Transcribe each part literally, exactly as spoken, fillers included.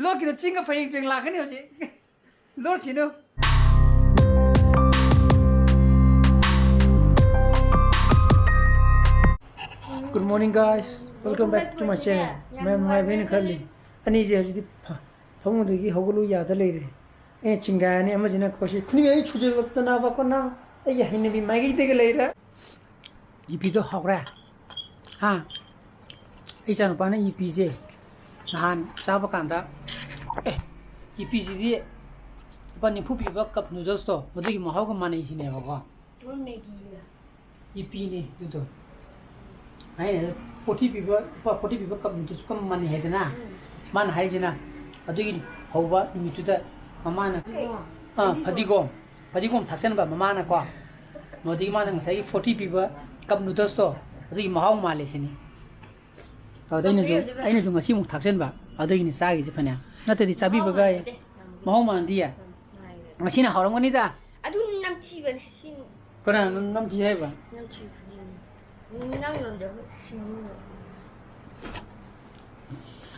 ꯂꯣꯠꯈꯤꯅꯨ, ꯆꯤꯡꯒ ꯐꯌꯦꯡ ꯇꯨꯌꯦꯡ ꯂꯥꯛꯀꯅꯤ ꯍꯧꯖꯤꯛ꯫ ꯂꯣꯠꯈꯤꯅꯨ꯫ Good morning, guys. Welcome back to my channel. ꯃꯌꯥꯝ ꯅꯨꯡꯉꯥꯏꯕ꯭ꯔꯥ ꯍꯥꯏꯅ ꯈꯜꯂꯤ꯫ ꯑꯅꯤꯁꯦ ꯍꯧꯖꯤꯛꯇꯤ ꯐ-, ꯐꯃꯨꯡꯗꯒꯤ ꯍꯧꯒꯠꯂꯨ ꯌꯥꯗ ꯂꯩꯔꯦ꯫ ꯑꯦ, ꯆꯤꯡꯒꯥꯏꯔꯅꯤ ꯑꯃꯁꯤꯅ꯫ ꯀꯣꯁꯤ ꯈꯨꯅꯤꯡ ꯑꯩ ꯁꯨꯖꯜꯂꯛꯇꯅꯕꯀꯣ ꯅꯪ꯫ ꯑꯩꯒꯤ ꯍꯩꯅꯕꯤ ꯃꯥꯏꯀꯩꯗꯒ ꯂꯩꯔꯦ꯫ ꯌꯦꯄꯤꯗꯣ ꯍꯥꯎꯔꯦ? ꯍꯥ? ꯑꯩ ꯏꯆꯥꯅꯨꯄꯥꯅ ꯌꯦꯄꯤꯁꯦ ꯅꯍꯥꯟ ꯆꯥꯕ ꯀꯥꯟꯗ, ꯑꯦ, ꯌꯦꯄꯤꯁꯤꯗꯤ ꯂꯨꯄꯥ ꯅꯤꯐꯨ ꯄꯤꯕ cup noodles ꯇꯣ, ꯃꯗꯨꯒꯤ ꯃꯍꯥꯎꯒ ꯃꯥꯟꯅꯩ ꯁꯤꯅꯦꯕꯀꯣ꯫ ꯃꯦꯒꯤꯒ꯫ ꯌꯦꯄꯤꯅꯦ ꯑꯗꯨꯗꯣ꯫ ꯑꯩꯅ forty ꯄꯤꯕ, ꯂꯨꯄꯥ forty ꯄꯤꯕ cup noodles ꯀ ꯃꯥꯟꯅꯩ ꯍꯥꯏꯗꯅ꯫ ꯎꯝ꯫ ꯃꯥꯅ ꯍꯥꯏꯁꯤꯅ ꯑꯗꯨꯒꯤ ꯍꯧꯕ ꯅꯨꯃꯤꯠꯇꯨꯗ ꯃꯃꯥꯅ, ꯀꯩ? ꯑꯥ, ꯐꯗꯤꯒꯣꯝ꯫ ꯐꯗꯤꯒꯣꯝ꯫ ꯐꯗꯤꯒꯣꯝ ꯊꯥꯛꯆꯟꯕ ꯃꯃꯥꯅꯀꯣ꯫ ꯃꯗꯨꯗꯒꯤ ꯃꯥꯅ ꯉꯁꯥꯏꯒꯤ forty ꯄꯤꯕ cup noodles ꯇꯣ, ꯑꯗꯨꯒꯤ ꯃꯍꯥꯎ ꯃꯥꯜꯂꯦ ꯁꯤꯅꯤ꯫ ꯑꯗꯨꯗ ꯑꯩꯅꯁꯨ, ꯀꯩ ꯑꯣꯏꯗꯣꯏꯕ? ꯑꯩꯅꯁꯨ ꯉꯁꯤꯃꯨꯛ ꯊꯥꯛꯆꯟꯕ, ꯑꯗꯨꯒꯤꯅꯤ ꯆꯥꯈꯤꯁꯦ ꯐꯅꯌꯥꯝ꯫ ꯅꯠꯇ꯭ꯔꯗꯤ ꯆꯥꯕꯤꯕꯒ ꯃꯍꯥꯎ ꯃꯥꯟꯅꯗꯦ꯫ ꯃꯍꯥꯎ ꯃꯥꯟꯅꯗꯤꯌꯦ? ꯎꯝ, ꯃꯥꯟꯅꯗꯦ꯫ ꯉꯁꯤꯅ ꯍꯥꯎꯔꯝꯒꯅꯤꯗ꯫ ꯑꯗꯨ ꯅꯝꯊꯤꯕꯅꯦ ꯁꯤ꯫ ꯀꯅꯥꯅ ꯅꯝꯊꯤ ꯍꯥꯏꯕ? ꯅꯝꯊꯤꯕꯅꯦ꯫ ꯅꯪ ꯅꯝꯗꯕ ꯁꯤ ꯃꯅꯨꯡꯗ꯫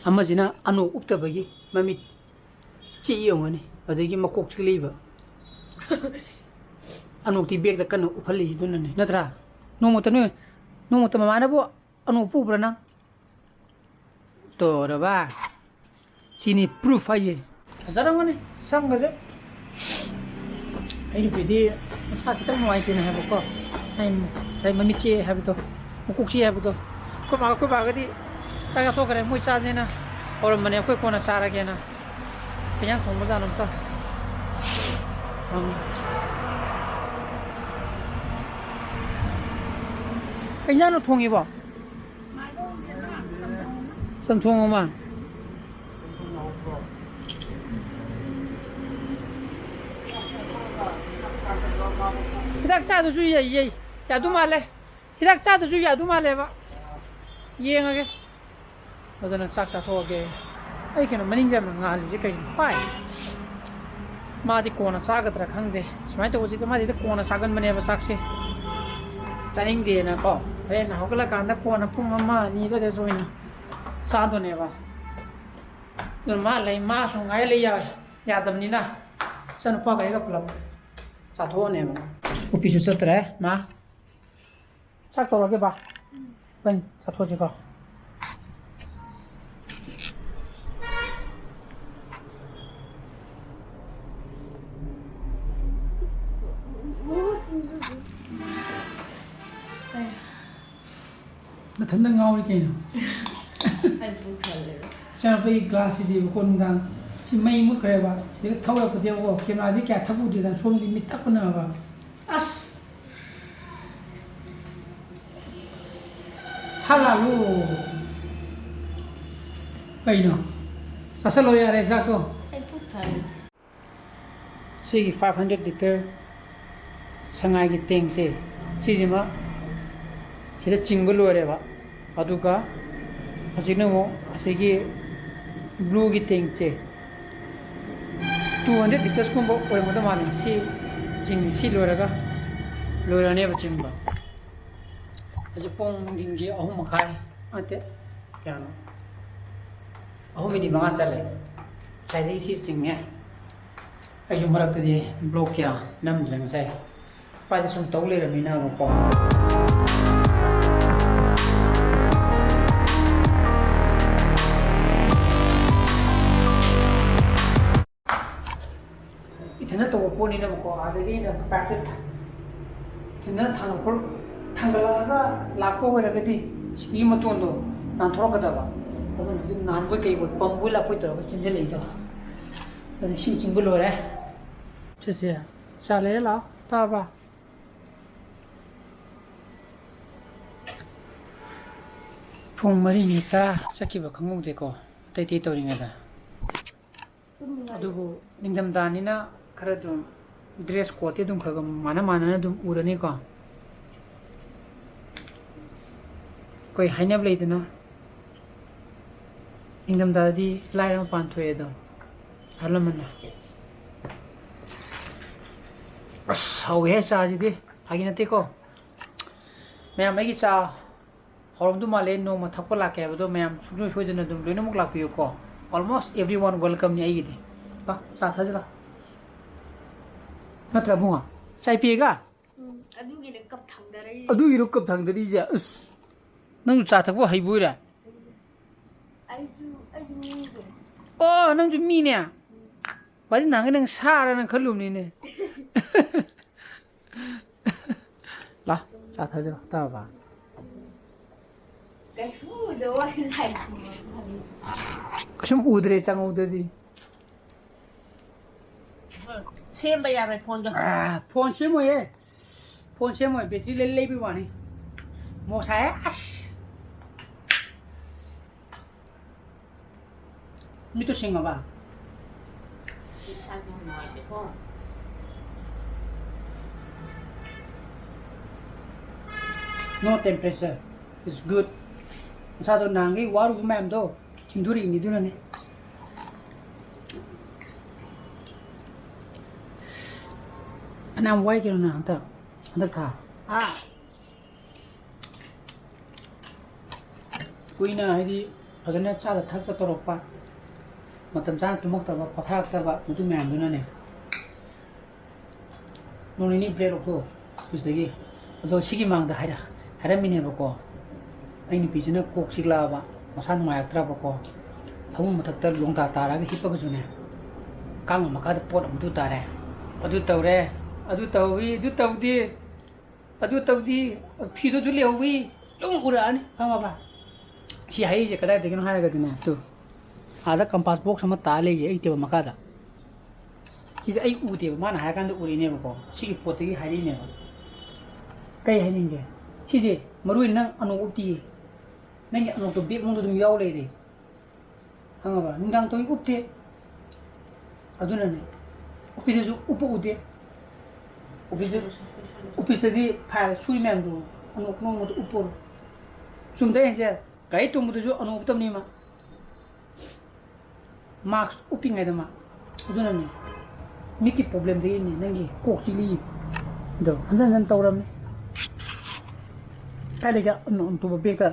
ꯑꯃꯁꯤꯅ ꯑꯅꯣꯛ ꯎꯞꯇꯕꯒꯤ ꯃꯃꯤꯠ ꯆꯤꯛꯏ ꯌꯦꯡꯉꯨꯅꯦ, ꯑꯗꯒꯤ ꯃꯀꯣꯛ ꯆꯤꯛꯂꯛꯏꯕ꯫ ꯑꯅꯣꯛꯇꯤ ꯕꯦꯒꯇ ꯀꯟꯅ ꯎꯞꯍꯜꯂꯤꯁꯤꯗꯨꯅꯅꯦ, ꯅꯠꯇ꯭ꯔꯥ? ꯅꯣꯡꯃꯇ ꯅꯣꯏ, ꯅꯣꯡꯃꯇ ꯃꯃꯥꯅꯕꯨ ꯑꯅꯣꯛ ꯎꯞꯄ ꯎꯕ꯭ꯔꯥ ꯅꯪ? ꯇꯧꯔꯕ? ꯁꯤꯅꯤ proof ꯍꯥꯏꯁꯦ꯫ ꯐꯖꯔꯝꯒꯅꯤ ꯁꯝꯒꯁꯦ꯫ ꯑꯩ ꯅꯨꯄꯤꯗꯤ ꯃꯁꯥ ꯈꯤꯇꯪ ꯅꯨꯡꯉꯥꯏꯇꯦꯅ ꯍꯥꯏꯕꯀꯣ꯫ ꯑꯩꯅ ꯉꯁꯥꯏ ꯃꯃꯤꯠ ꯆꯤꯛꯑꯦ ꯍꯥꯏꯕꯗꯣ, ꯃꯀꯣꯛ ꯆꯤꯛꯑꯦ ꯍꯥꯏꯕꯗꯣ꯫ ꯑꯩꯈꯣꯏ ꯃꯥ, ꯑꯩꯈꯣꯏ ꯕꯥꯒꯗꯤ ꯆꯥꯛ ꯆꯥꯊꯣꯛꯈ꯭ꯔꯦ, ꯃꯣꯏ ꯆꯥꯁꯦꯅ ꯀꯧꯔꯝꯕꯅꯦ, ꯑꯩꯈꯣꯏ ꯀꯣꯟꯅ ꯆꯥꯔꯒꯦꯅ꯫ ꯀꯩ ꯏꯟꯖꯥꯡ ꯊꯣꯡꯕꯖꯥꯠꯅꯣ ꯑꯝꯇ? ꯎꯝ꯫ ꯀꯩ ꯏꯟꯖꯥꯡꯅꯣ ꯊꯣꯡꯉꯤꯕꯣ? ꯆꯝꯊꯣꯡ ꯑꯃ꯫ ꯍꯤꯗꯥꯛ ꯆꯥꯗꯁꯨ ꯌꯥꯏ, ꯌꯥꯏ꯫ ꯌꯥꯗꯨ ꯃꯥꯜꯂꯦ꯫ ꯍꯤꯗꯥꯛ ꯆꯥꯗꯁꯨ ꯌꯥꯗꯨ ꯃꯥꯜꯂꯦꯕ꯫ ꯌꯦꯡꯉꯒꯦ꯫ ꯑꯗꯨꯅ ꯆꯥꯛ ꯆꯥꯊꯣꯛꯑꯒꯦ꯫ ꯑꯩ ꯀꯩꯅꯣ ꯃꯅꯤꯡꯗ ꯌꯥꯝꯅ ꯉꯥꯜꯂꯤꯁꯦ ꯀꯩꯅꯣ? ꯄꯥꯏ꯫ ꯃꯥꯗꯤ ꯀꯣꯟꯅ ꯆꯥꯒꯗ꯭ꯔꯥ ꯈꯪꯗꯦ꯫ ꯁꯨꯃꯥꯏꯅ ꯇꯧꯕꯁꯤꯗ ꯃꯥꯗꯤ ꯀꯣꯟꯅ ꯆꯥꯒꯟꯕꯅꯦꯕ ꯆꯥꯛꯁꯦ꯫ ꯆꯥꯅꯤꯡꯗꯦꯅꯀꯣ꯫ ꯍꯣꯔꯦꯟ ꯍꯧꯒꯠꯂꯀꯥꯟꯗ ꯀꯣꯟꯅ ꯄꯨꯡ ꯑꯃ, ꯑꯅꯤ ꯑꯗꯨꯋꯥꯏꯗꯁꯨ ꯑꯣꯏꯅ ꯆꯥꯗꯣꯏꯅꯦꯕ꯫ ꯑꯗꯨꯅ ꯃꯥ ꯂꯩ, ꯃꯥꯁꯨ ꯉꯥꯏ ꯂꯩ ꯌꯥ-, ꯌꯥꯗꯕꯅꯤꯅ ꯏꯆꯥꯅꯨꯄꯥꯒ ꯑꯩꯒ ꯄꯨꯂꯞ ꯆꯥꯊꯣꯛꯑꯅꯦꯕ꯫ ꯅꯨꯄꯤꯁꯨ ꯆꯠꯇ꯭ꯔꯦ꯫ ꯃꯥ ꯆꯥꯛ ꯇꯧꯔꯒꯦ ꯕꯥ꯫ ꯏꯕꯥꯅꯤ ꯆꯥꯊꯣꯛꯑꯁꯤꯀꯣ꯫ ꯃꯊꯟꯇ ꯉꯥꯎꯔꯤ ꯀꯩꯅꯣ? ꯑꯩ ꯄꯨꯛ ꯊꯜꯂꯦꯕ꯫ ꯏꯆꯥꯅꯨꯄꯥꯒꯤ ꯒ꯭ꯂꯥꯁꯁꯤꯗꯤꯕꯀꯣ, ꯅꯨꯡꯗꯥꯡ ꯁꯤ ꯃꯩ ꯃꯨꯠꯈ꯭ꯔꯦꯕ, ꯁꯤꯗꯒ ꯊꯧ ꯌꯥꯄꯣꯠꯇꯦꯕꯀꯣ, ꯀꯦꯃꯦꯔꯥꯗꯤ ꯀꯌꯥ ꯊꯛꯎꯗꯦꯗꯅ, ꯁꯣꯝꯒꯤ ꯃꯤꯠ ꯊꯛꯄꯅꯦꯕ꯫ ꯑꯁ! ꯍꯂꯥꯂꯨ! ꯀꯩꯅꯣ? ꯆꯥꯁꯜꯂꯣ ꯌꯥꯔꯦ ꯆꯥꯛꯇꯣ꯫ ꯑꯩ ꯄꯨꯛ ꯊꯜꯂꯦ꯫ ꯁꯤꯒꯤ five hundred litre ꯁꯉꯥꯏꯒꯤ ꯇꯦꯡꯁꯦ, ꯁꯤꯁꯤꯃ ꯁꯤꯗ ꯆꯤꯡꯕ ꯂꯣꯏꯔꯦꯕ꯫ ꯑꯗꯨꯒ ꯍꯧꯖꯤꯛꯅ ꯑꯃꯨꯛ ꯑꯁꯤꯒꯤ blue ꯒꯤ ꯇꯦꯡꯁꯦ two hundred litres ꯀꯨꯝꯕ ꯑꯣꯏꯔꯝꯒꯗꯕ ꯃꯥꯜꯂꯦ꯫ ꯁꯤ ꯆꯤꯡ-, ꯁꯤ ꯂꯣꯏꯔꯒ ꯂꯣꯏꯔꯅꯦꯕ ꯆꯤꯡꯕ꯫ ꯍꯧꯖꯤꯛ ꯄꯨꯡ ꯅꯨꯡꯊꯤꯟꯒꯤ ꯑꯍꯨꯝ ꯃꯈꯥꯏ, ꯅꯠꯇꯦ, ꯀꯌꯥꯅꯣ? ꯑꯍꯨꯝ minute ꯃꯉꯥ ꯆꯠꯂꯦ꯫ ꯉꯁꯥꯏꯗꯒꯤ ꯁꯤ ꯆꯤꯡꯉꯦ꯫ ꯑꯩꯁꯨ ꯃꯔꯛꯇꯗꯤ vlog ꯀꯌꯥ ꯅꯝꯗ꯭ꯔꯦ ꯉꯁꯥꯏ꯫ ꯁ꯭ꯋꯥꯏꯗ ꯁꯨꯝ ꯇꯧ ꯂꯩꯔꯝꯃꯤꯅꯕꯀꯣ꯫ ꯏꯊꯟꯗ ꯇꯧꯕ ꯄꯣꯠꯅꯤꯅꯕꯀꯣ, ꯑꯥꯗꯒꯤ ꯑꯩꯅ private ꯏꯊꯟꯗ ꯊꯥꯡꯒꯠꯄ, ꯊꯥꯡꯒꯠꯂꯛꯑꯒ ꯂꯥꯛꯄ ꯑꯣꯏꯔꯒꯗꯤ ꯁꯤꯒꯤ ꯃꯇꯣꯟꯗꯣ ꯅꯥꯟꯊꯣꯔꯛꯀꯗꯕ꯫ ꯑꯗꯨꯅ ꯍꯧꯖꯤꯛ ꯅꯥꯟꯕꯣꯏ ꯀꯩꯕꯣꯏ, ꯄꯝꯕꯣꯏ ꯂꯥꯛꯄꯣꯏ ꯇꯧꯔꯒ ꯆꯦꯟꯁꯤꯜꯂꯛꯏꯗꯣ꯫ ꯑꯗꯨꯅ ꯏꯁꯤꯡ ꯆꯤꯡꯕ ꯂꯣꯏꯔꯦ꯫ ꯆꯠꯁꯦ꯫ ꯆꯥ ꯂꯩꯔꯦ, ꯂꯥꯛꯑꯣ꯫ ꯇꯥꯕ꯭ꯔꯥ? ꯄꯨꯡ ꯃꯔꯤ minute ꯇꯔꯥ ꯆꯠꯈꯤꯕ ꯈꯪꯍꯧꯗꯦꯀꯣ, ꯑꯇꯩ ꯑꯇꯩ ꯇꯧꯔꯤꯉꯩꯗ꯫ ꯑꯗꯨꯕꯨ ꯅꯤꯡꯊꯝꯊꯥꯅꯤꯅ ꯈꯔ ꯑꯗꯨꯝ dress code ꯇꯤ ꯑꯗꯨꯝ ꯈꯔ ꯈꯔ ꯃꯥꯟꯅ ꯃꯥꯟꯅꯅ ꯑꯗꯨꯝ ꯎꯔꯅꯤꯀꯣ꯫ ꯑꯩꯈꯣꯏ ꯍꯥꯏꯅꯕ ꯂꯩꯗꯅ, ꯅꯤꯡꯊꯝꯊꯥꯗꯗꯤ ꯂꯥꯏꯔ ꯃꯄꯥꯟ ꯊꯣꯛꯑꯦ ꯑꯗꯣ꯫ ꯑꯍꯜ ꯂꯃꯟꯅ꯫ ꯑꯁ, ꯍꯥꯎꯋꯦꯍꯦ ꯆꯥꯁꯤꯗꯤ꯫ ꯐꯥꯒꯤ ꯅꯠꯇꯦꯀꯣ꯫ ꯃꯌꯥꯝ, ꯑꯩꯒꯤ ꯆꯥ ꯍꯥꯎꯔꯝꯗꯧ ꯃꯥꯜꯂꯦ, ꯅꯣꯡꯃ ꯊꯛꯄ ꯂꯥꯛꯀꯦ ꯍꯥꯏꯕꯗꯣ ꯃꯌꯥꯝ ꯁꯨꯡꯁꯣꯏ ꯁꯣꯏꯗꯅ ꯑꯗꯨꯝ ꯂꯣꯏꯅꯃꯛ ꯂꯥꯛꯄꯤꯌꯨꯀꯣ꯫ Almost everyone welcome ꯅꯤ ꯑꯩꯒꯤꯗꯤ꯫ ꯄꯥ, ꯆꯥ ꯊꯛꯑꯁꯤ ꯂꯥꯎ꯫ ꯅꯠꯇ꯭ꯔ ꯏꯕꯨꯡꯉꯣ? ꯆꯥꯏ ꯄꯤꯌꯦꯒ? ꯎꯝ, ꯑꯗꯨꯒꯤꯅꯦ ꯀꯞ ꯊꯥꯡꯗꯔꯛꯏ꯫ ꯑꯗꯨꯒꯤꯔꯣ ꯀꯞ ꯊꯥꯡꯗꯔꯤꯁꯦ? ꯑꯁ, ꯅꯪꯁꯨ ꯆꯥ ꯊꯛꯄ ꯍꯩꯕꯣꯏꯔꯦ? ꯑꯩꯁꯨ ꯑꯩꯁꯨ ꯃꯤꯅꯦ꯫ ꯑꯣ, ꯅꯪꯁꯨ ꯃꯤꯅꯦ? ꯋꯥꯗꯤ ꯅꯍꯥꯟꯒꯩ ꯅꯪ ꯁꯥꯔꯅ ꯈꯜꯂꯨꯕꯅꯤꯅꯦ꯫ ꯂꯥ, ꯆꯥ ꯊꯛꯑꯁꯤ ꯂꯥ, ꯇꯥꯔꯕ? ꯀꯩꯁꯨ ꯎꯗ ꯋꯥꯔꯤ ꯂꯥꯏ꯫ ꯀꯩꯁꯨꯝ ꯎꯗ꯭ꯔꯦ ꯆꯪꯍꯧꯗꯗꯤ꯫ ꯁꯦꯝꯕ ꯌꯥꯔꯣꯏ ꯐꯣꯟꯗꯣ꯫ ꯑꯥ, ꯐꯣꯟ ꯁꯦꯝꯃꯣꯏꯌꯦ꯫ ꯐꯣꯟ ꯁꯦꯝꯃꯣꯏ, ꯕꯦꯇ꯭ꯔꯤ ꯂꯩ ꯂꯩꯕꯩ ꯋꯥꯅꯤ꯫ ꯃꯣꯁꯥꯏ, ꯑꯁ꯫ ꯃꯤꯠꯇꯨ ꯁꯤꯡꯉꯕ? ꯏꯁꯥꯁꯨ ꯅꯨꯡꯉꯥꯏꯇꯦꯀꯣ꯫ No temperature. It's good. ꯅꯁꯥꯗꯣ ꯅꯍꯥꯟꯒꯩ ꯋꯥꯔꯨꯕ ꯃꯌꯥꯝꯗꯣ ꯊꯤꯟꯗꯣꯔꯛꯏꯅꯤ ꯑꯗꯨꯅꯅꯦ꯫ ꯐꯅꯌꯥꯝ ꯋꯥꯏ ꯀꯩꯅꯣ ꯅꯪ ꯍꯟꯗꯛ, ꯍꯟꯗꯛ ꯊꯥ꯫ ꯑꯥ꯫ ꯀꯨꯏꯅ ꯍꯥꯏꯗꯤ ꯐꯖꯅ ꯆꯥꯗ ꯊꯛꯇ ꯇꯧꯔꯛꯄ, ꯃꯇꯝ ꯆꯥꯅ ꯇꯨꯝꯃꯛꯇꯕ, ꯄꯣꯊꯥꯔꯛꯇꯕ, ꯃꯗꯨ ꯃꯌꯥꯝꯗꯨꯅꯅꯦ꯫ ꯅꯣꯡ ꯅꯤꯅꯤ ꯕ꯭ꯔꯦꯛ ꯂꯧꯊꯣꯛꯑꯣ ꯑꯣꯐꯤꯁꯇꯒꯤ꯫ ꯑꯗꯣ ꯁꯤꯒꯤ ꯃꯥꯡꯗ ꯍꯥꯏꯔ-, ꯍꯥꯏꯔꯝꯃꯤꯅꯦꯕꯀꯣ, ꯑꯩ ꯅꯨꯄꯤꯁꯤꯅ ꯀꯣꯛ ꯆꯤꯛꯂꯛꯑꯕ, ꯃꯁꯥ ꯅꯨꯡꯉꯥꯏꯔꯛꯇ꯭ꯔꯕꯀꯣ, ꯐꯃꯨꯡ ꯃꯊꯛꯇ ꯂꯣꯡꯗꯥ ꯇꯥꯔꯒ ꯍꯤꯞꯄꯒꯁꯨꯅꯦ, ꯀꯥꯡ ꯃꯈꯥꯗ ꯄꯣꯠ ꯑꯃꯨꯛꯇꯨ ꯇꯥꯔꯦ꯫ ꯑꯗꯨ ꯇꯧꯔꯦ, ꯑꯗꯨ ꯇꯧꯏ, ꯑꯗꯨ ꯇꯧꯗꯦ, ꯑꯗꯨ ꯇꯧꯗꯦ, ꯐꯤꯗꯨꯁꯨ ꯂꯩꯍꯧꯏ, ꯂꯣꯏ ꯎꯔꯛꯑꯅꯤ, ꯈꯪꯉꯕ? ꯁꯤ ꯍꯥꯏꯔꯤꯁꯦ ꯀꯗꯥꯏꯗꯒꯤꯅꯣ ꯍꯥꯏꯔꯒꯗꯤꯅꯦ, ꯇꯨ, ꯑꯥꯗ ꯀꯝꯄꯥꯁ ꯕꯣꯛꯁ ꯑꯃ ꯇꯥ ꯂꯩꯌꯦ ꯑꯩ ꯇꯦꯕꯜ ꯃꯈꯥꯗ꯫ ꯁꯤꯁꯦ ꯑꯩ ꯎꯗꯦꯕ, ꯃꯥꯅ ꯍꯥꯏꯔꯀꯥꯟꯗ ꯎꯔꯤꯅꯦꯕꯀꯣ꯫ ꯁꯤꯒꯤ ꯄꯣꯠꯇꯒꯤ ꯍꯥꯏꯔꯛꯏꯅꯦꯕ꯫ ꯀꯩ ꯍꯥꯏꯅꯤꯡꯒꯦ? ꯁꯤꯁꯦ ꯃꯔꯨ ꯑꯣꯏꯅ ꯅꯪ ꯑꯅꯣꯛ ꯎꯞꯇꯤꯌꯦ꯫ ꯅꯪꯒꯤ ꯑꯅꯣꯛꯇꯣ ꯕꯦꯛ ꯃꯅꯨꯡꯗ ꯑꯗꯨꯝ ꯌꯥꯎ ꯂꯩꯔꯦ꯫ ꯈꯪꯉꯕ? ꯅꯨꯡꯗꯥꯡ ꯇꯧꯏ ꯎꯞꯇꯦ꯫ ꯑꯗꯨꯅꯅꯦ꯫ ꯑꯣꯐꯤꯁꯇꯁꯨ ꯎꯞꯄ ꯎꯗꯦ꯫ ꯑꯣꯐꯤꯁꯇ, ꯑꯣꯐꯤꯁꯇꯗꯤ ꯐꯥꯏꯜ ꯁꯨꯔꯤ ꯃꯌꯥꯝꯗꯣ ꯑꯅꯣꯛ ꯅꯣꯡꯃꯗ ꯎꯞꯄꯣꯔꯣ꯫ ꯆꯨꯝꯗ꯭ꯔꯥ ꯌꯦꯡꯁꯦ? ꯒꯥꯔꯤ ꯇꯣꯡꯕꯗꯁꯨ ꯑꯅꯣꯛ ꯎꯞꯇꯕꯅꯤ ꯃꯥ꯫ ꯃꯥꯛꯁ ꯎꯞꯄꯤꯉꯩꯗ ꯃꯥ꯫ ꯑꯗꯨꯅꯅꯦ꯫ ꯃꯤꯠꯀꯤ ꯄ꯭ꯔꯣꯕ꯭ꯂꯦꯝꯗꯒꯤꯅꯦ ꯅꯪꯒꯤ ꯀꯣꯛ ꯆꯤꯛꯂꯤꯗꯣ ꯍꯟꯖꯟ ꯍꯟꯖꯟ ꯇꯧꯔꯝꯅꯤ꯫ ꯀꯥꯏꯗꯒꯤ ꯑꯅꯣꯛ ꯎꯞꯇꯕ ꯕꯦꯛꯇ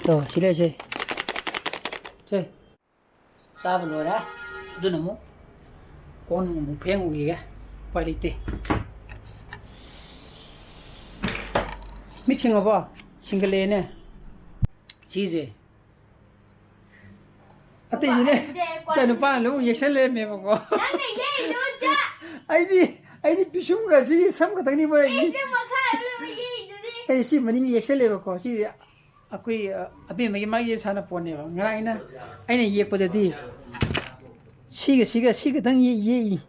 ꯇꯣ, ꯁꯤ ꯂꯩꯁꯦ꯫ ꯁꯦ꯫ ꯆꯥꯕ ꯂꯣꯏꯔꯦ꯫ ꯑꯗꯨꯅ ꯑꯃꯨꯛ ꯀꯣꯟ ꯑꯃꯨꯛ ꯐꯦꯡꯉꯨꯈꯤꯒꯦ꯫ ꯎꯄꯥꯏ ꯂꯩꯇꯦ꯫ ꯃꯤꯠ ꯁꯤꯡꯉꯕꯣ? ꯁꯤꯡꯒꯠꯂꯛꯑꯦꯅꯦ꯫ ꯁꯤꯁꯦ꯫ ꯑꯇꯩꯁꯤꯅꯦ꯫ ꯅꯨꯄꯥꯁꯦ ꯏꯆꯥ ꯅꯨꯄꯥꯅ ꯂꯣꯏ ꯌꯦꯛꯁꯜ ꯂꯩꯔꯝꯃꯦꯕꯀꯣ꯫ ꯅꯪꯅ ꯌꯦꯛꯏꯗꯣ ꯏꯆꯥ꯫ ꯑꯩꯗꯤ, ꯑꯩꯗꯤ ꯄꯤꯁꯨꯝꯒꯁꯤ ꯁꯝ ꯈꯛꯇꯪꯅꯤꯕ ꯑꯩ꯫ ꯑꯩꯁꯦ ꯃꯈꯥꯗ ꯂꯣꯏ ꯌꯦꯛꯏꯗꯨꯗꯤ꯫ ꯑꯩ ꯁꯤ ꯃꯅꯤꯡ ꯌꯦꯛꯁꯜꯂꯦꯕꯀꯣ꯫ ꯁꯤꯁꯦ ꯑꯩꯈꯣꯏ, ꯑ, ꯑꯕꯦꯝꯃꯒꯤ ꯃꯥꯒꯤ ꯁꯥꯟꯅꯄꯣꯠꯅꯦꯕ꯫ ꯉꯔꯥꯡ ꯑꯩꯅ, ꯑꯩꯅ ꯌꯦꯛꯄꯗꯗꯤ ꯁꯤꯒ ꯁꯤꯒ ꯁꯤ ꯈꯛꯇꯪ ꯌꯦꯛ-, ꯌꯦꯛꯏ-,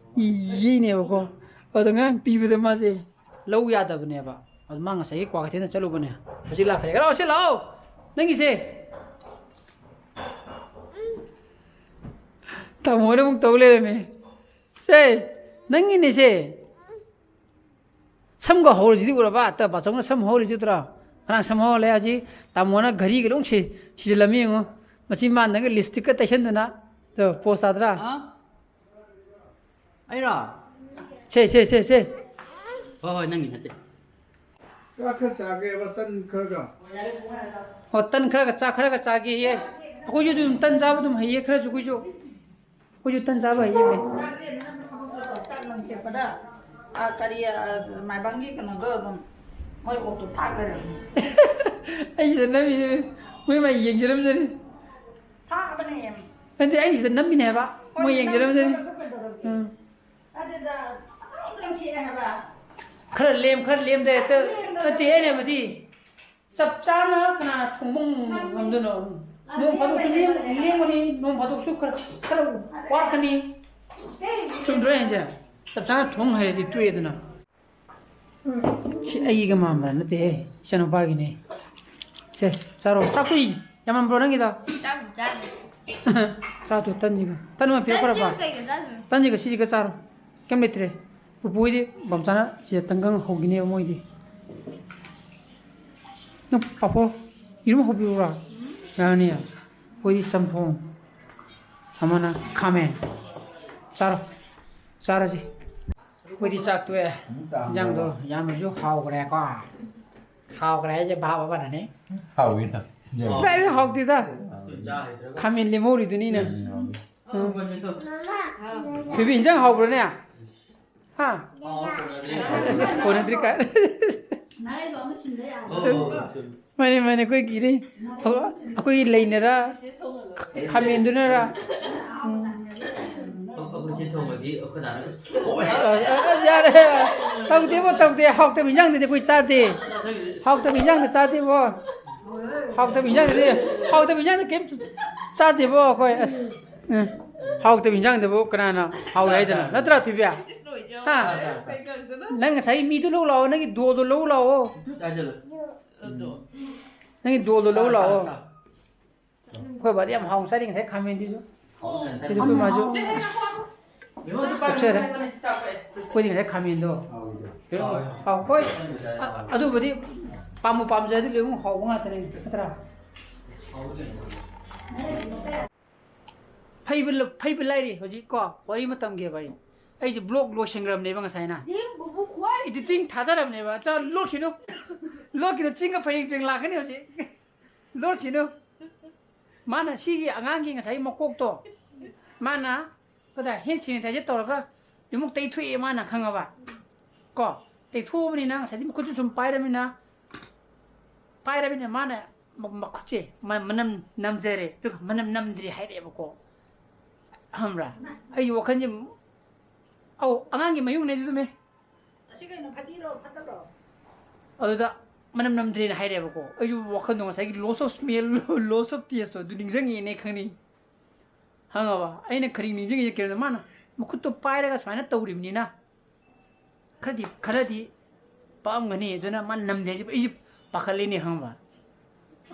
ꯌꯦꯛꯏꯅꯦꯕꯀꯣ꯫ ꯑꯗꯣ ꯉꯔꯥꯡ ꯄꯤꯕꯗ ꯃꯥꯁꯦ ꯂꯧ ꯌꯥꯗꯕꯅꯦꯕ꯫ ꯑꯗꯨ ꯃꯥ ꯉꯁꯥꯏꯒꯤ ꯀ꯭ꯋꯥꯀꯩꯊꯦꯜꯗ ꯆꯠꯂꯨꯕꯅꯦ꯫ ꯍꯧꯖꯤꯛ ꯂꯥꯛꯈ꯭ꯔꯦ꯫ ꯂꯥꯛꯑꯣ, ꯁꯤ ꯂꯥꯛꯑꯣ꯫ ꯅꯪꯒꯤꯁꯦ꯫ ꯇꯥꯃꯣꯅ ꯑꯃꯨꯛ ꯇꯧ ꯂꯩꯔꯝꯃꯦ꯫ ꯁꯦ, ꯅꯪꯒꯤꯅꯦ ꯁꯦ꯫ ꯁꯝꯒ ꯍꯧꯔꯤꯁꯤꯗꯤ ꯎꯔꯕ? ꯑꯇ ꯕꯥꯆꯧꯅ ꯁꯝ ꯍꯧꯔꯤꯁꯤ ꯎꯗ꯭ꯔꯣ? ꯉꯔꯥꯡ ꯁꯝ ꯍꯧꯍꯜꯂꯦ ꯍꯧꯖꯤꯛ꯫ ꯇꯥꯃꯣꯅ ꯘꯔꯤꯒ ꯂꯣꯏ ꯁꯤ-, ꯁꯤꯖꯤꯜꯂꯝꯃꯤ ꯌꯦꯡꯉꯣ꯫ ꯃꯆꯤꯟ ꯕꯥꯟꯗꯒ ꯂꯤꯞꯁꯇꯤꯛꯀ ꯇꯩꯁꯟꯗꯅ꯫ ꯑꯗꯣ ꯄꯣꯁ ꯇꯥꯗ꯭ꯔꯥ? ꯍꯥ? ꯑꯩꯔꯣ? ꯁꯦ, ꯁꯦ, ꯁꯦ, ꯁꯦ꯫ ꯍꯣꯏ, ꯍꯣꯏ, ꯅꯪꯒꯤ ꯅꯠꯇꯦ꯫ ꯆꯥꯛ ꯈꯔ ꯆꯥꯒꯦꯕ, ꯇꯟ ꯈꯔꯒ꯫ ꯑꯣ, ꯇꯟ ꯈꯔꯒ ꯆꯥ, ꯈꯔꯒ ꯆꯥꯒꯦꯌꯦ꯫ ꯑꯩꯈꯣꯏꯁꯨ ꯑꯗꯨꯝ ꯇꯟ ꯆꯥꯕ ꯑꯗꯨꯝ ꯍꯩꯌꯦ, ꯈꯔꯁꯨ ꯑꯩꯈꯣꯏꯁꯨ꯫ ꯑꯩꯈꯣꯏꯁꯨ ꯇꯟ ꯆꯥꯕ ꯍꯩꯌꯦ, ꯃꯦ꯫ ꯆꯥꯛ ꯂꯪ ꯁꯦꯠꯄꯗ, ꯑ, ꯀꯔꯤ, ꯑ, ꯃꯥꯏꯕꯝꯒꯤ ꯀꯩꯅꯣꯗꯣ ꯑꯗꯨꯝ ꯃꯣꯏ ꯑꯣꯛꯇꯣ ꯊꯥꯛ ꯂꯩꯔꯝꯃꯦ꯫ ꯑꯩꯁꯤꯗ ꯅꯝꯃꯤꯅꯦ, ꯃꯣꯏ ꯃꯥꯏ ꯌꯦꯡꯖꯔꯝꯖꯅꯤ꯫ ꯊꯥꯕꯅꯦ꯫ ꯅꯠꯇꯦ, ꯑꯩ ꯁꯤꯗ ꯅꯝꯃꯤꯅꯦ ꯍꯥꯏꯕ꯫ ꯃꯣꯏ ꯌꯦꯡꯖꯔꯝꯖꯅꯤ꯫ ꯀꯩꯗꯧꯔꯒꯦ? ꯎꯝ꯫ ꯑꯗꯨꯗ ꯑꯗꯨꯝ ꯂꯪꯁꯤꯜꯂꯦ ꯍꯥꯏꯕ꯫ ꯈꯔ ꯂꯦꯝ, ꯈꯔ ꯂꯦꯝꯗ ꯍꯦꯛꯇ꯫ ꯅꯠꯇꯦ, ꯑꯩꯅ ꯍꯥꯏꯕꯗꯤ ꯆꯞ ꯆꯥꯅ ꯀꯅꯥꯅ ꯊꯣꯡꯕ ꯉꯝꯗꯣꯏꯅꯣ? ꯅꯣꯡ ꯐꯥꯗꯣꯛꯁꯨ ꯂꯦꯝ-, ꯂꯦꯝꯒꯅꯤ, ꯅꯣꯡ ꯐꯥꯗꯣꯛꯁꯨ ꯈꯔ, ꯈꯔ ꯋꯥꯠꯀꯅꯤ꯫ ꯆꯨꯝꯗ꯭ꯔꯣ ꯑꯩ ꯍꯥꯏꯁꯦ? ꯆꯞ ꯆꯥꯅ ꯊꯣꯡ ꯍꯩꯔꯗꯤ ꯇꯣꯛꯑꯦꯗꯅ꯫ ꯁꯤ ꯑꯩꯒꯤꯒ ꯃꯥꯟꯕ ꯅꯠꯇꯦꯍꯦ, ꯏꯆꯥꯅꯨꯄꯥꯒꯤꯅꯦ꯫ ꯁꯦ, ꯆꯥꯔꯣ꯫ ꯆꯥꯛꯇꯣ ꯌꯥꯝꯃꯟꯕ꯭ꯔꯣ ꯅꯪꯒꯤꯗꯣ? ꯆꯥꯕꯨ ꯆꯥꯗꯦ꯫ ꯆꯥ ꯇꯨ, ꯇꯟꯁꯤꯒ꯫ ꯇꯟ ꯑꯃ ꯄꯤꯔꯛꯈ꯭ꯔꯕ? ꯇꯟꯁꯤꯒ ꯀꯩꯒ ꯆꯥꯗꯣꯏꯅꯣ? ꯇꯟꯁꯤꯒ ꯁꯤꯁꯤꯒ ꯆꯥꯔꯣ꯫ ꯀꯩꯝ ꯂꯩꯇ꯭ꯔꯦ꯫ ꯄꯨꯄꯨ ꯍꯣꯏꯗꯤ ꯕꯝꯆꯥꯅ ꯁꯤꯗ ꯇꯟꯒꯪ ꯍꯧꯈꯤꯅꯦꯕ ꯃꯣꯏꯗꯤ꯫ ꯅꯪ ꯄꯥꯐꯣꯔ, ꯌꯦꯔꯨꯝ ꯍꯧꯕꯤꯔꯨꯔꯥ? ꯌꯥꯔꯅꯤ꯫ ꯑꯩꯈꯣꯏꯗꯤ ꯆꯝꯊꯣꯡ꯫ ꯑꯃꯅ ꯈꯥꯃꯦꯟ꯫ ꯆꯥꯔꯣ꯫ ꯆꯥꯔꯁꯤ꯫ ꯑꯩꯈꯣꯏꯗꯤ ꯆꯥꯛ ꯇꯣꯛꯑꯦ꯫ ꯏꯟꯖꯥꯡꯗꯣ ꯌꯥꯝꯅꯁꯨ ꯍꯥꯎꯈ꯭ꯔꯦꯀꯣ꯫ ꯍꯥꯎꯈ꯭ꯔꯦ ꯍꯥꯏꯁꯦ ꯚꯥꯞ ꯑꯃꯅꯅꯦ꯫ ꯍꯥꯎꯋꯤꯅ꯫ ꯀꯗꯥꯏꯗꯩ ꯍꯥꯎꯇꯦꯗ꯫ ꯈꯥꯃꯦꯟ ꯂꯦꯝꯍꯧꯔꯤꯗꯨꯅꯤꯅꯦ꯫ ꯎꯝ꯫ ꯊꯣꯏꯕꯤ, ꯏꯟꯖꯥꯡ ꯍꯥꯎꯕ꯭ꯔꯥꯅꯦ? ꯍꯥ? ꯑꯁ, ꯑꯁ, ꯀꯣꯟꯅꯗ꯭ꯔꯤ ꯀꯥꯏ꯫ ꯃꯥꯅꯦ, ꯃꯥꯅꯦ, ꯑꯩꯈꯣꯏꯒꯤ ꯏꯔꯩ-, ꯑꯩꯈꯣꯏꯒꯤ ꯂꯩꯅꯔꯥ? ꯈꯥꯃꯦꯟꯗꯨꯅꯔꯥ? ꯎꯝ꯫ ꯑꯩꯈꯣꯏ ꯆꯦ ꯊꯣꯡꯕꯗꯤ ꯑꯩꯈꯣꯏ ꯗꯥꯅ ꯑꯁ, ꯑ, ꯑ, ꯑ, ꯌꯥꯔꯦ꯫ ꯇꯧꯗꯦꯕꯣ, ꯇꯧꯗꯦ꯫ ꯍꯥꯎꯇꯕ ꯏꯟꯖꯥꯡꯗꯨꯗꯤ ꯑꯩꯈꯣꯏ ꯆꯥꯗꯦ꯫ ꯍꯥꯎꯇꯕ ꯏꯟꯖꯥꯡꯗ ꯆꯥꯗꯦꯕꯣ꯫ ꯍꯥꯎꯇꯕ ꯏꯟꯖꯥꯡꯗꯨꯗꯤ, ꯍꯥꯎꯇꯕ ꯏꯟꯖꯥꯡꯗ ꯀꯩꯝ ꯆꯥꯗꯦꯕꯣ ꯑꯩꯈꯣꯏ꯫ ꯑꯁ, ꯎꯝ꯫ ꯍꯥꯎꯇꯕ ꯏꯟꯖꯥꯡꯗꯨꯕꯨ ꯀꯅꯥꯅ ꯍꯥꯎꯋꯦ ꯍꯥꯏꯗꯅ? ꯅꯠꯇ꯭ꯔꯥ, ꯊꯣꯏꯕꯤ? ꯍꯥ? ꯅꯪ ꯉꯁꯥꯏ ꯃꯤꯗꯨ ꯂꯧ ꯂꯥꯛꯑꯣ, ꯅꯪꯒꯤ ꯗꯣꯗꯣ ꯂꯧ ꯂꯥꯛꯑꯣ꯫ ꯅꯪꯒꯤ ꯗꯣꯗꯣ ꯂꯧ ꯂꯥꯛꯑꯣ꯫ ꯑꯩꯈꯣꯏ ꯕꯥꯗꯤ ꯌꯥꯝ ꯍꯥꯎꯅ ꯆꯥꯔꯤ ꯉꯁꯥꯏ ꯈꯥꯃꯦꯟꯗꯨꯁꯨ꯫ ꯁꯤꯁꯨ ꯑꯩꯈꯣꯏ ꯃꯥꯁꯨ ꯑꯣꯛꯆꯔꯦ꯫ ꯑꯩꯈꯣꯏꯗꯤ ꯉꯁꯥꯏ ꯈꯥꯃꯦꯟꯗꯣ꯫ ꯀꯩꯅꯣ, ꯍꯥꯎ-, ꯍꯣꯏ꯫ ꯑ-, ꯑꯗꯨꯕꯨꯗꯤ ꯄꯥꯝꯕꯨ ꯄꯥꯝꯖꯔꯗꯤ ꯂꯣꯏꯅꯃꯛ ꯍꯥꯎꯕ ꯉꯥꯛꯇꯅꯦ, ꯅꯠꯇ꯭ꯔꯥ? ꯐꯩꯕ ꯂ-, ꯐꯩꯕ ꯂꯥꯏꯔꯤ ꯍꯧꯖꯤꯛ ꯀꯣ, ꯋꯥꯔꯤ ꯑꯃ ꯇꯝꯒꯦꯕ ꯑꯩ꯫ ꯑꯩꯁꯦ vlog ꯂꯣꯏꯁꯤꯟꯈ꯭ꯔꯕꯅꯦꯕ ꯉꯁꯥꯏꯅ꯫ ꯁꯤ ꯕꯨꯕꯨ ꯈ꯭ꯋꯥꯏ Editing ꯊꯥꯗꯔꯕꯅꯦꯕ꯫ ꯆꯥ-, ꯂꯣꯠꯈꯤꯅꯨ꯫ ꯂꯣꯠꯈꯤꯅꯨ, ꯆꯤꯡꯒ ꯐꯩꯔꯦꯡ ꯇꯨꯔꯦꯡ ꯂꯥꯛꯀꯅꯤ ꯍꯧꯖꯤꯛ꯫ ꯂꯣꯠꯈꯤꯅꯨ꯫ ꯃꯥꯅ ꯁꯤꯒꯤ ꯑꯉꯥꯡꯒꯤ ꯉꯁꯥꯏ ꯃꯀꯣꯛꯇꯣ, ꯃꯥꯅ ꯀꯗꯥꯏ hand sanitizer ꯇꯧꯔꯒ ꯑꯃꯨꯛ ꯇꯩꯊꯣꯛꯑꯦ ꯃꯥꯅ, ꯈꯪꯉꯕ? ꯀꯣ? ꯇꯩꯊꯣꯛꯑꯕꯅꯤꯅ ꯉꯁꯥꯏꯗꯤ ꯃꯈꯨꯠꯇꯨ ꯁꯨꯝ ꯄꯥꯏꯔꯕꯅꯤꯅ, ꯄꯥꯏꯔꯕꯅꯤꯅ ꯃꯥꯅ ꯃ-, ꯃꯈꯨꯠꯁꯦ ꯃ-, ꯃꯅꯝ ꯅꯝꯖꯔꯦ, ꯑꯗꯨꯒ ꯃꯅꯝ ꯅꯝꯗ꯭ꯔꯤ ꯍꯥꯏꯔꯛꯑꯦꯕꯀꯣ꯫ ꯈꯪꯕ꯭ꯔꯥ? ꯑꯩꯒꯤ ꯋꯥꯈꯜꯁꯦ, ꯑꯧ, ꯑꯉꯥꯡꯒꯤ ꯃꯌꯨꯡꯅꯦ ꯑꯗꯨꯃꯦ꯫ ꯑꯁꯤ ꯀꯩꯅꯣ, ꯐꯗꯤꯔꯣ, ꯐꯠꯇꯕ꯭ꯔꯣ? ꯑꯗꯨꯗ ꯃꯅꯝ ꯅꯝꯗ꯭ꯔꯦꯅ ꯍꯥꯏꯔꯛꯑꯦꯕꯀꯣ꯫ ꯑꯩꯁꯨ ꯋꯥꯈꯜꯗꯣ ꯉꯁꯥꯏꯒꯤ loss of smell, loss of taste ꯇꯣ ꯑꯗꯨ ꯅꯤꯡꯁꯤꯡꯉꯛꯑꯦꯅꯦ, ꯈꯪꯅꯤ꯫ ꯈꯪꯉꯕ? ꯑꯩꯅ ꯀꯔꯤ ꯅꯤꯡꯁꯤꯡꯉꯤꯁꯦ ꯀꯩꯅꯣ, ꯃꯥꯅ ꯃꯈꯨꯠꯇꯣ ꯄꯥꯏꯔꯒ ꯁꯨꯃꯥꯏꯅ ꯇꯧꯔꯤꯕꯅꯤꯅ ꯈꯔꯗꯤ, ꯈꯔꯗꯤ ꯄꯛꯑꯝꯒꯅꯤ꯫ ꯑꯗꯨꯅ ꯃꯥ ꯅꯝꯗꯦ ꯍꯥꯏꯁꯦ ꯑꯩꯁꯨ ꯄꯥꯈꯠꯂꯦꯅꯦ, ꯈꯪꯉꯕ?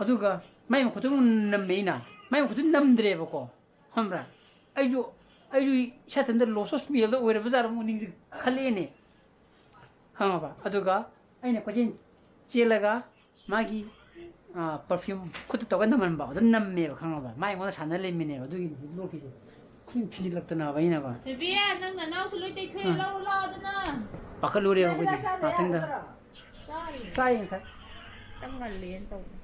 ꯑꯗꯨꯒ ꯃꯥꯏ ꯃꯈꯨꯠꯇꯨ ꯑꯃꯨꯛ ꯅꯝꯃꯦ ꯑꯩꯅ꯫ ꯃꯥꯏ ꯃꯈꯨꯠꯇꯨ ꯅꯝꯗ꯭ꯔꯦꯕꯀꯣ, ꯈꯪꯕ꯭ꯔꯥ? ꯑꯩꯁꯨ, ꯑꯩꯁꯨ ꯏꯁꯥ ꯏꯊꯟꯇ loss of smell ꯗ ꯑꯣꯏꯔꯕ ꯖꯥꯠꯂ ꯑꯃꯨꯛ ꯅꯤꯡꯁꯤꯡ ꯈꯜꯂꯛꯑꯦꯅꯦ, ꯈꯪꯉꯕ? ꯑꯗꯨꯒ ꯑꯩꯅ ꯀꯣꯏꯆꯦꯟ ꯆꯦꯜꯂꯒ ꯃꯥꯒꯤ, ꯑ, perfume ꯈꯨꯠꯇ ꯇꯧꯔꯒ ꯅꯝꯍꯟꯕ, ꯑꯗꯨ ꯅꯝꯃꯦꯕ, ꯈꯪꯉꯕ? ꯃꯥ ꯑꯩꯉꯣꯟꯗ ꯁꯥꯟꯅ ꯂꯩꯃꯤꯅꯦꯕ, ꯑꯗꯨꯒꯤꯅꯤ ꯍꯧꯖꯤꯛ ꯅꯣꯛꯈꯤꯁꯦ꯫ ꯁꯨꯝ ꯊꯤꯖꯤꯜꯂꯛꯇꯅꯕ ꯑꯩꯅꯕ꯫ ꯕꯦꯕꯤ, ꯅꯪ ꯅꯅꯥꯎꯁꯨ ꯂꯣꯏ ꯇꯩꯊꯣꯛꯑꯦ, ꯑ꯫ ꯂꯧꯔꯨ ꯂꯥꯛꯑꯣꯗꯅ꯫ ꯄꯥꯈꯠꯂꯨꯔꯦꯕ ꯑꯩꯈꯣꯏꯗꯤ ꯉꯥꯛꯇꯪꯗ꯫ ꯆꯥꯔꯤ꯫ ꯆꯥꯏ ꯉꯁꯥꯏ꯫ ꯈꯤꯇꯪ ꯉꯜꯂꯦꯅ ꯇꯧꯕ꯫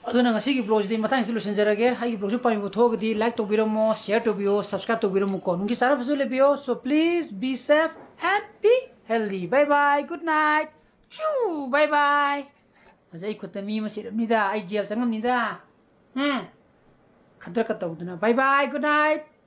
ꯑꯗꯨꯅ ꯉꯁꯤꯒꯤ vlogꯁꯤꯗꯤ ꯃꯇꯥꯡꯁꯤꯗ ꯂꯣꯏꯁꯤꯟꯖꯔꯒꯦ꯫ ꯑꯩꯒꯤ vlogꯁꯤ ꯄꯥꯝꯕꯤꯕ ꯊꯣꯛꯑꯒꯗꯤ like ꯇꯧꯕꯤꯔꯝꯃꯣ, share ꯇꯧꯕꯤꯌꯣ, subscribe ꯇꯧꯕꯤꯔꯝꯃꯨꯀꯣ꯫ ꯅꯨꯡꯒꯤ ꯆꯥꯅꯕꯁꯨ ꯂꯩꯕꯤꯌꯣ꯫ So please be safe and be healthy. Bye bye. Good night. Choo. Bye bye. ꯐꯖꯩ, ꯈꯨꯠꯇ ꯃꯤ ꯑꯃ ꯁꯤꯔꯝꯅꯤꯗ꯫ ꯑꯩ jail ꯆꯪꯉꯝꯅꯤꯗ꯫ ꯎꯝ꯫ ꯈꯗ꯭ꯔꯛꯀ ꯇꯧꯗꯅ꯫ Bye bye. Good night.